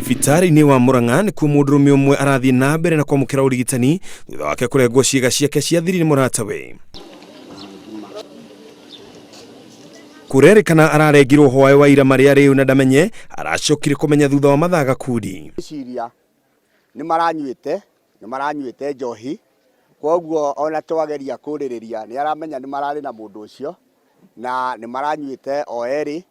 Thibitarĩ-inĩ wa Murang'a nĩkuo mũndũrũme ũmwe arathiĩ na mbere na kwamũkĩra ũrigitani thutha wake kũrengwo ciĩga ciake cia thiri nĩ mũratawe. Kũrerĩkana ararengirwo hwaĩ wa ira marĩa rĩu na ndamenye aracokire kũmenya thutha wa mathaa gakundi. Ngwĩciria nĩ maranyuĩte, nĩ maranyuĩte njohi, kwoguo ona twageria kũrĩrĩria nĩ aramenya nĩ mararĩ na mũndũ ũcio, na nĩ maranyuĩte o erĩ,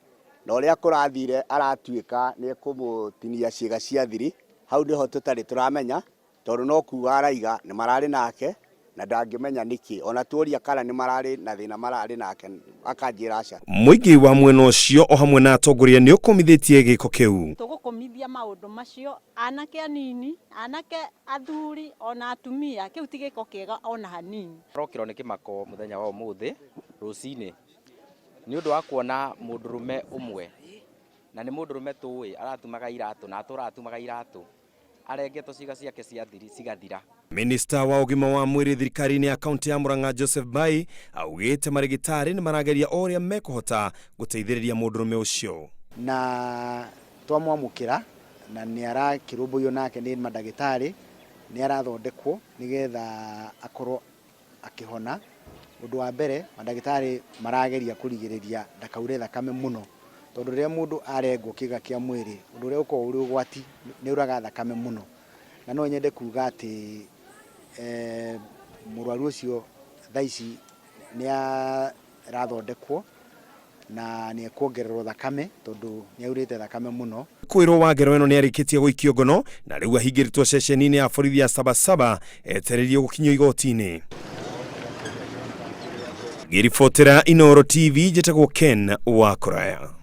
na ũrĩa kũrathire aratuĩka nĩ ekũmũtinia ciĩga cia thiri, hau nĩho tũtarĩ tũramenya, tondũ no kuga araiga nĩ mararĩ nake na ndangĩmenya nĩkĩ, ona tuoria kana nĩ mararĩ na thĩna mararĩ nake akanjĩra aca. Mũingĩ wa mwena ũcio o hamwe na atongoria nĩ ũkũmithĩtie gĩko kĩu. Tũgũkũmithia maũndũ macio, anake anini, anake athuri ona atumia, kĩu ti gĩko kĩega ona hanini. Tũrokĩrwo nĩ kĩmako mũthenya wa ũmũthĩ rũcinĩ nĩ ũndũ wa kuona mũndũrũme ũmwe, na nĩ mũndũrũme tũĩ aratumaga iratũ na atũraga atumaga iratũ, arengetwo ciĩga ciake cia thiri cigathira. Minista wa ũgima wa mwĩrĩ thirikari-inĩ ya kaunti ya Murang'a Joseph Mbai augĩte marĩgĩtarĩ nĩ marageria o ũrĩa mekũhota gũteithĩrĩria mũndũrũme ũcio. Na twamwamũkĩra na nĩ arakĩrũmbũiyo nake nĩ mandagĩtarĩ, nĩ arathondekwo nĩgetha akorwo akĩhona. Ũndũ wa mbere mandagĩtarĩ marageria kũrigĩrĩria ndakaure thakame mũno, tondũ rĩrĩa mũndũ arengwo kĩga kĩa mwĩrĩ, ũndũ ũrĩa ũkoragwo ũrĩ ũgwati nĩ auraga thakame mũno. Na no nyende kuga atĩ mũrwaru ũcio thaa ici nĩ arathondekwo na nĩ ekuongererwo thakame tondũ nĩ aurĩte thakame mũno. Kwĩrwo wa ngero ĩno nĩarĩkĩtie gũikio ngono na rĩu ahingĩrĩtwo ceceni-inĩ ya borithi ya Sabasaba etereirio gũkinyio igoti-inĩ. Ngĩribotera Inooro TV njĩtagwo Ken wa Kũraya.